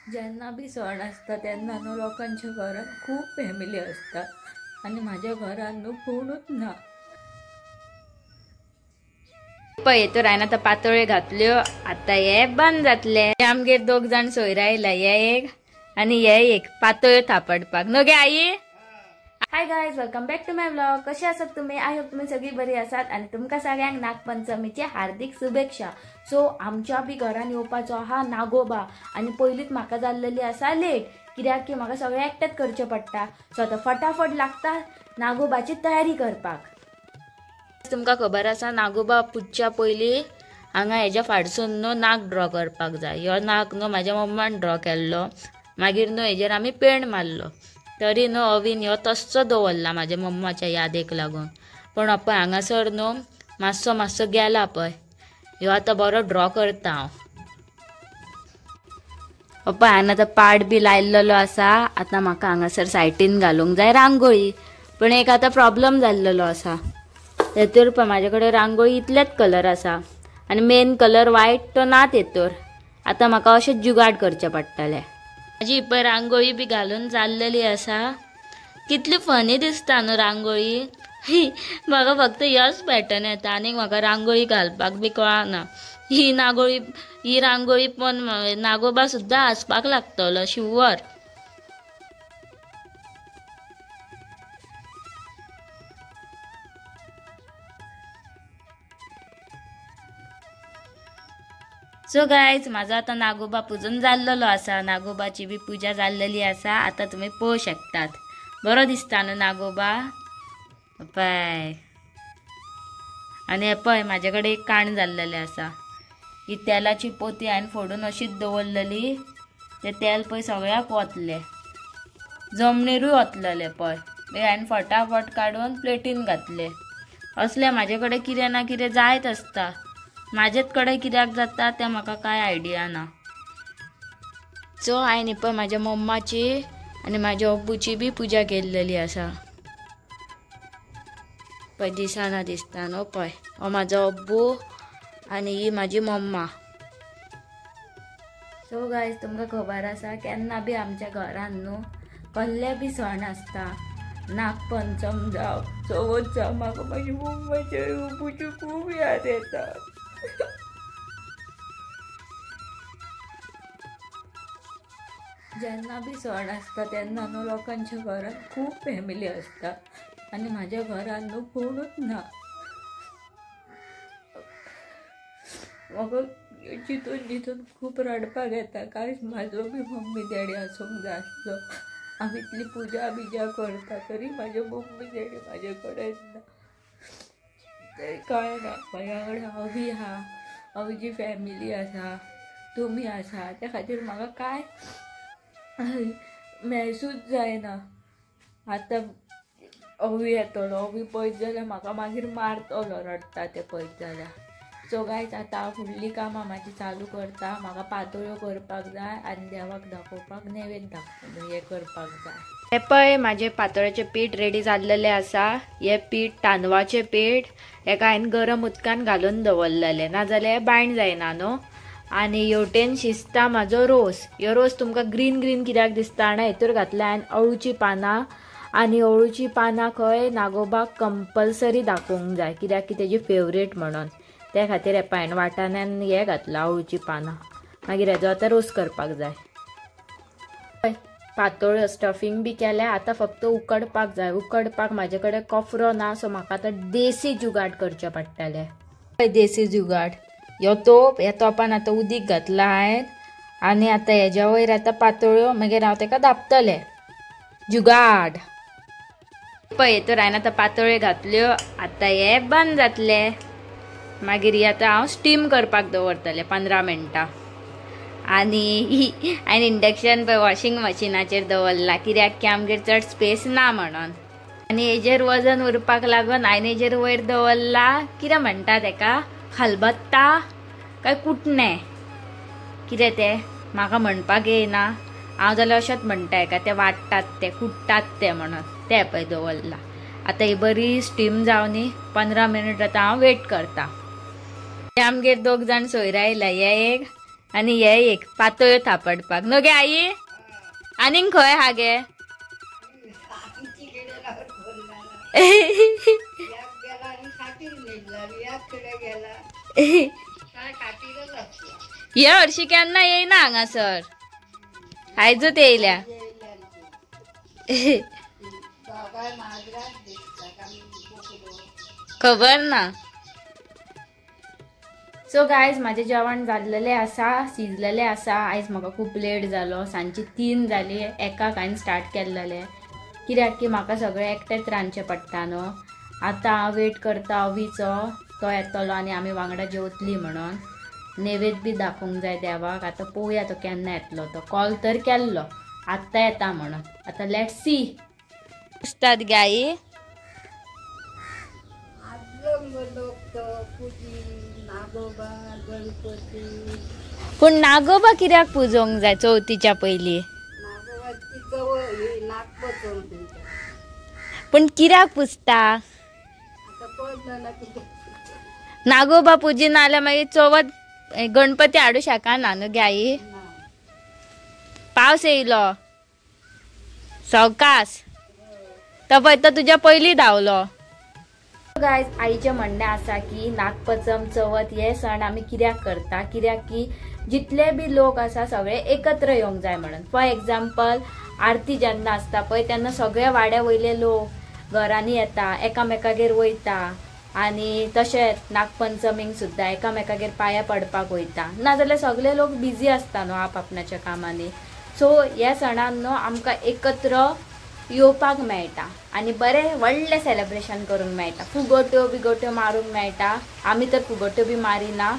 जेन्ना बी सण आसता तेन्ना न्हू लोकांच्या घरांत खूब फॅमिली आसता आनी म्हाज्या घरांत न्हू कोणूच ना. पळय तर हांवें आतां पातोळ्यो घातल्यो, आतां हे बंद जातले. आमगेर दोग जाण सोयरा आयला, हे एक आनी हे एक पातोळ्यो थापडपाक न्हू गे आई. Hi guys, welcome back to my vlog. कशे आसात तुम्ही? I hope तुम्ही सगळी बरी आसात आणि तुमकां सगळ्यांक नागपंचमीचे हार्दिक शुभेच्छा. सो आमच्या बी घरान येवपाचो आहा नागोबा आनी पयलींच म्हाका जाल्लेली आसा लेट, कित्याक की म्हाका सगळें एकटेच करचें पडटा. सो आतां फटाफट लागता नागोबाची तयारी करपाक. तुमकां खबर आसा नागोबा पुजच्या पयलीं हांगा हेज्या फाटसून न्हू नाग ड्रॉ करपाक जाय. ह्यो नाग न्हू म्हाज्या मम्मान ड्रॉ केल्लो, मागीर न्हू हेजेर आमी पेंट मारलो, तरी न्हू अवीन ह्यो तस्सो दवरला म्हाज्या मम्माच्या यादेक लागून. पण पळय हांगासर न्हू मातसो मातसो गेला पळय, ह्यो आतां बरो ड्रॉ करता हांव. पळय हांवें आतां पाट बी लायल्लो आसा, आतां म्हाका हांगासर सायटीन घालूंक जाय रांगोळी. पण एक आतां प्रॉब्लम जाल्लेलो आसा, तेतूर पळय म्हाजे कडेन रांगोळी इतलेच कलर आसा आनी मेन कलर वायट तो ना तेतूर. आतां म्हाका अशें जुगाड करचें पडटलें. म्हाजी पळय रांगोळी बी घालून जाल्लेली आसा, कितली फनी दिसता न्हू रांगोळी. म्हाका फक्त ह्योच पॅटर्न येता, आनीक म्हाका रांगोळी घालपाक बी कळना. ही नागोळी, ही रांगोळी पण नागोबा सुद्दां हांसपाक लागतलो शुवर. सो गायज, म्हाजो आतां नागोबा पुजून जाल्लेलो आसा, नागोबाची बी पुजा जाल्लेली आसा. आतां तुमी पळोवंक शकतात, बरो दिसता न्हू नागोबा. पळय आनी हे पळय म्हाजे कडेन एक काण जाल्लेलें आसा, ही तेलाची पोती हांवें फोडून अशीच दवरलेली, तें तेल पळय सगळ्याक ओतलें, जमनीरूय ओतलेलें पळय. हांवें फटाफट काडून प्लेटीन घातलें. असलें म्हाजे कडेन कितें ना कितें जायत आसता, म्हाजेच कडेन कित्याक जाता तें म्हाका कांय आयडिया ना. सो हांवें पळय म्हाज्या मम्माची आनी म्हाज्या अब्बूची बी पुजा केल्लेली आसा. पळय दिसना दिसता न्हू, पळय हो म्हाजो अब्बू आनी ही म्हाजी मम्मा. सो गायज, तुमकां खबर आसा केन्ना बी आमच्या घरान न्हू कसले बी सण आसता, नागपंचम जावं चवथ जावं, म्हाका म्हाजी मम्माची अब्बूची खूब याद येता. जेन्ना बी सण आसता तेन्ना न्हू लोकांच्या घरांत खूब फॅमिली आसता आनी म्हाज्या घरांत न्हू कोणूच ना. म्हाका चिंतून चिंतून खूब रडपाक येता. कांय म्हाजो बी मम्मी डॅडी आसूंक जाय आसलो, हांव इतली पुजा बिजा करता तरी म्हाजे मम्मी डॅडी म्हाजे कडेन ना. तरी कांय ना, म्हाज्या कडेन अवी आहा, अवीची फॅमिली आसा, तुमी आसा, त्या खातीर म्हाका कांय महसूस जायना. आतां अवी येतलो, अवी पळयत जाल्यार म्हाका मागीर मारतलो रडटा तें पळयत जाल्यार. सो गायज, आतां हांव फुडलीं कामां म्हाजी चालू करता. म्हाका पातोळ्यो करपाक जाय आनी देवाक दाखोवपाक नैवेद्य दाखोवप हें करपाक जाय. हे पळय म्हाजें पातोळ्याचें पीठ रेडी जाल्लेलें आसा. हें पीठ तांदळाचें पीठ, हेका हांवें गरम उदकान घालून दवरलेलें, नाजाल्यार बायण जायना न्हू. आनी हेवटेन शिजता म्हाजो रोस. ह्यो रोस तुमकां ग्रीन ग्रीन कित्याक दिसता जाणा, हेतूर घातल्या हांवें अळूची पानां. आनी अळूची पानां खंय नागोबाक कंपल्सरी दाखोवंक जाय, कित्याक की तेजी फेवरेट म्हणून. त्या खातीर हे पळय हांवें वाटाण्यान हें घातलां अळूची पानां. मागीर हेजो आतां रोस करपाक जाय. पातोळ्यो स्टफींग बी केल्या, आतां फक्त उकडपाक जाय. उकडपाक म्हाजे कडेन कफरो ना, सो म्हाका आतां देसी जुगाड करचें पडटलें. देसी जुगाड, ह्यो तोप, ह्या तोपान आतां उदीक घातलां हांवें आनी आतां हेज्या वयर आतां पातोळ्यो, मागीर हांव तेका धापतलें. जुगाड. पळय तर हांवें आतां पातोळ्यो घातल्यो, आतां हे बंद जातले. मागीर ही आतां हांव स्टीम करपाक दवरतलें 15 मिनटां. आनी हांवें इंडक्शन पळय वॉशिंग मशिनाचेर दवरला, कित्याक की आमगेर चड स्पेस ना म्हणून. आनी हेजेर वजन उरपाक लागून हांवें हेजेर वयर दवरला कितें म्हणटा तेका, खलबत्ता काय कुटणें कितें तें म्हाका म्हणपाक येयना. हांव जाल्यार अशेंच म्हणटा हेका, ते वाडटात ते कुट्टात ते म्हणून तें पळय दवरला. आतां ही बरी स्टीम जावनी 15 मिनट आतां हांव वेट करता. आमगेर दोग जाण सोयरा आयला, हे एक आनी हे एक पातोळ्यो थापडपाक न्हू गे आई. आनीक खंय हा गे? हे हरशी केन्ना येयना हांगासर, आयजूच येयल्या. खबर ना. सो गायज म्हाजें जेवण जाल्लेलें आसा, शिजलेलें आसा. आयज म्हाका खूब लेट जालो, सांजची 3 जाली. एकाक हांवें स्टार्ट केल्लेलें, कित्याक की म्हाका सगळें एकटेंच रांदचें पडटा न्हू. आतां हांव वेट करता अवीचो, तो येतलो आनी आमी वांगडा जेवतली म्हणून. नैवेद्य बी दाखोवंक जाय देवाक. आतां पळोवया तो केन्ना येतलो. तो कॉल तर केल्लो आत्तां येता म्हणून. आतां let's see. उस्ताद गाई पूण नागोबा कित्याक पुजोवंक जाय चवथीच्या पयलीं? पूण कित्याक पुजता? नागोबा पुजिना जाल्यार मागीर चवथ गणपती हाडूं शकना न्हू गे आई. पावस येयलो सवकास, तो पळय तो तुज्या पयलीं धांवलो. गायज आईचें म्हणणें आसा की नागपंचम चवथ हे सण आमी कित्याक करता, कित्याक की जितले बी लोक आसा सगळे एकत्र येवंक जाय म्हणून. फॉर एग्जाम्पल आरती जेन्ना आसता पळय तेन्ना सगळे वाड्या वयले लोक घरांनी येता, एकामेकागेर वयता. आनी तशेंच नागपंचमीक सुद्दां एकामेकागेर पांया पडपाक वयता. नाजाल्यार सगळे लोक बिजी आसता न्हू आप आपणाच्या कामांनी. सो ह्या सणान न्हू आमकां एकत्र येवपाक मेळटा आनी बरें व्हडलें सेलेब्रेशन करूंक मेळटा. फुगोट्यो बिगोट्यो मारूंक मेळटा. आमी तर फुगोट्यो बी मारिना,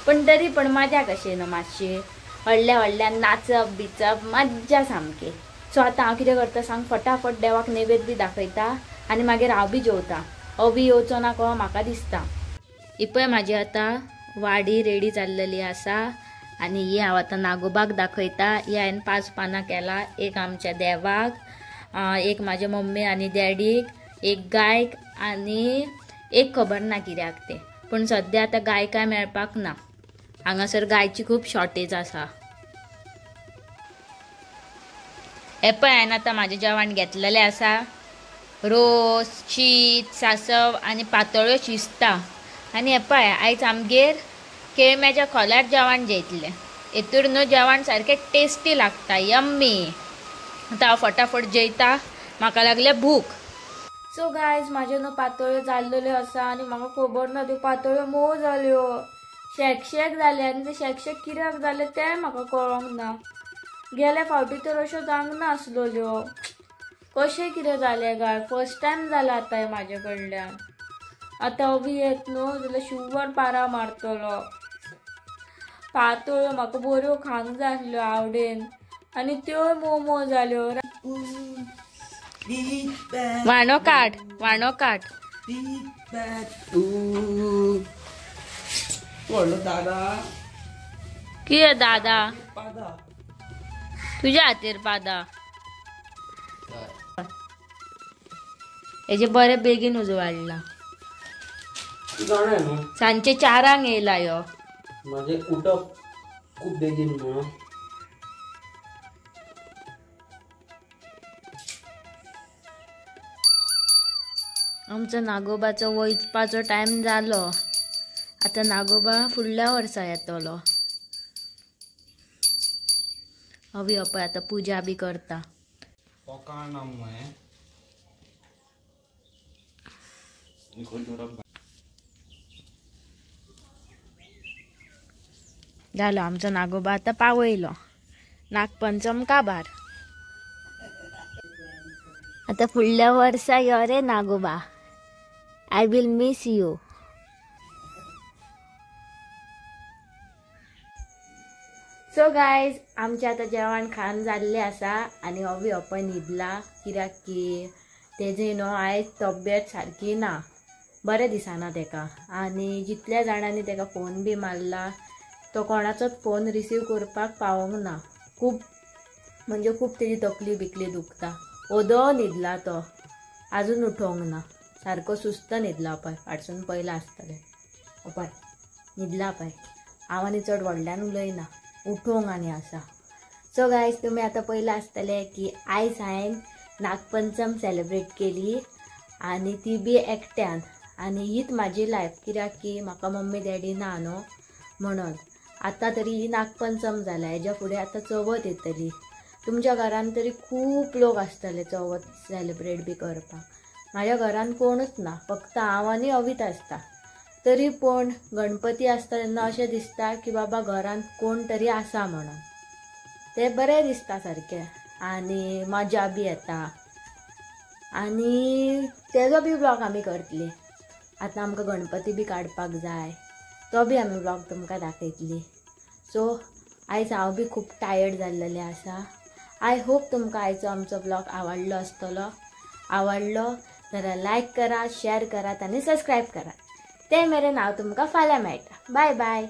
पण तरी पण मजा कशी न्हू मातशी, व्हडल्या व्हडल्यान नाचप बिचप मज्जा सामकी. सो आतां हांव कितें करता सांग, फटाफट देवाक नैवेद्य बी दाखयता आनी मागीर हांव बी जेवता. अवी येवचो ना को म्हाका दिसता. ही पळय म्हाजी आतां वाडी रेडी जाल्लेली आसा आनी ही हांव आतां नागोबाक दाखयता. ही हांवें 5 पानां केला, एक आमच्या देवाक, एक म्हाज्या मम्मी आनी डॅडीक, एक गायक आनी एक खबर ना कित्याक तें. पूण सद्या आतां गाय काय मेळपाक ना, हांगासर गायची खूब शॉर्टेज आसा. हे पळय हांवें आतां म्हाजें जेवण घेतलेलें आसा, रोस, शीत, सांसव आनी पातोळ्यो शिजता. आनी हे पळय आयज आमगेर केळम्याच्या खोल्यार जेवण जेयतलें. हेतूर न्हू जेवण सारकें टेस्टी लागता, यम्मी. आतां हांव फटाफट जेयता, म्हाका लागल्या भूक. सो गायज म्हाज्यो न्हू पातोळ्यो जाल्लेल्यो आसा आनी म्हाका खबर ना त्यो पातोळ्यो मोव जाल्यो, शेकशेक जाले. आनी ते शेकशेक कित्याक जाले तें म्हाका कळोंक ना. गेल्या फावटी तर अश्यो जावंक नासलेल्यो. कशें कितें जालें काय, फर्स्ट टायम जालां आतां हें म्हाजे कडल्यान. आतां अवी येत न्हू जाल्यार शुवर पारा मारतलो. पातोळ्यो म्हाका बऱ्यो खावंक जाय आसल्यो आवडेन आनी त्योय मोव मोव जाल्यो. वाणो काड, वाणो काड. कितें दादा तुज्या हातीर पादा. हेजे बरें बेगीन उजवाडला. सांजचे 4 येयला यो. म्हाजें उठप खूब बेगीन म्हणून. आमचो नागोबाचो वचपाचो टायम जालो. आतां नागोबा फुडल्या वर्सा येतलो. अवी पळय आतां पुजा बी करता. जालो आमचो नागोबा आतां पावयलो. नागपंचम काबार. आतां फुडल्या वर्सा यो रे Nagoba, I will miss you. So guys आमचें आतां जेवण खाण जाल्लें आसा आनी अवी पळय न्हिदला, कित्याक की तेजी न्हू आयज तब्येत सारकी ना, बरें दिसना तेका. आनी जितल्या जाणांनी तेका फोन बी मारला तो कोणाचोच फोन रिसीव करपाक पावोंक ना. खूब म्हणजे खूब तेजी तकली बिकली दुखता. ओदो न्हिदला तो, आजून उठोवंक ना, सारको सुस्त न्हिदला. पळय फाटसून पयला आसतलें, पळय न्हिदला पळय. हांव आनी चड व्हडल्यान उलयना. उठोवंक आनी आसा. सो गायज तुमी आतां पयलें आसतलें की आयज हांवें नागपंचम सेलिब्रेट केली आनी ती बी एकट्यान. आनी हीच म्हाजी लायफ, कित्याक की म्हाका मम्मी डॅडी ना न्हू म्हणून. आतां तरी ही नागपंचम जाल्या, हेज्या फुडें आतां चवथ येतली. तुमच्या घरान तरी खूब लोक आसतले चवथ सेलिब्रेट बी करपाक. म्हाज्या घरान कोणूच ना, फक्त हांव आनी अवित आसता. तरी पूण गणपती आसता तेन्ना अशें दिसता की बाबा घरान कोण तरी आसा म्हणून, तें बरें दिसता सारकें आनी मजा बी येता. आनी तेजो बी ब्लॉग आमी करतली. आतां आमकां गणपती बी काडपाक जाय, तो बी आमी ब्लॉग तुमकां दाखयतली. सो आयज हांव बी खूब टायर्ड जाल्लेलें आसा. I hope तुमकां आयचो आमचो ब्लॉग आवडलो आसतलो. आवडलो जाल्यार लायक करात, शेअर करात आनी सबस्क्रायब करात. ते मेरेन हांव तुमकां फाल्यां मेळटा. बाय बाय.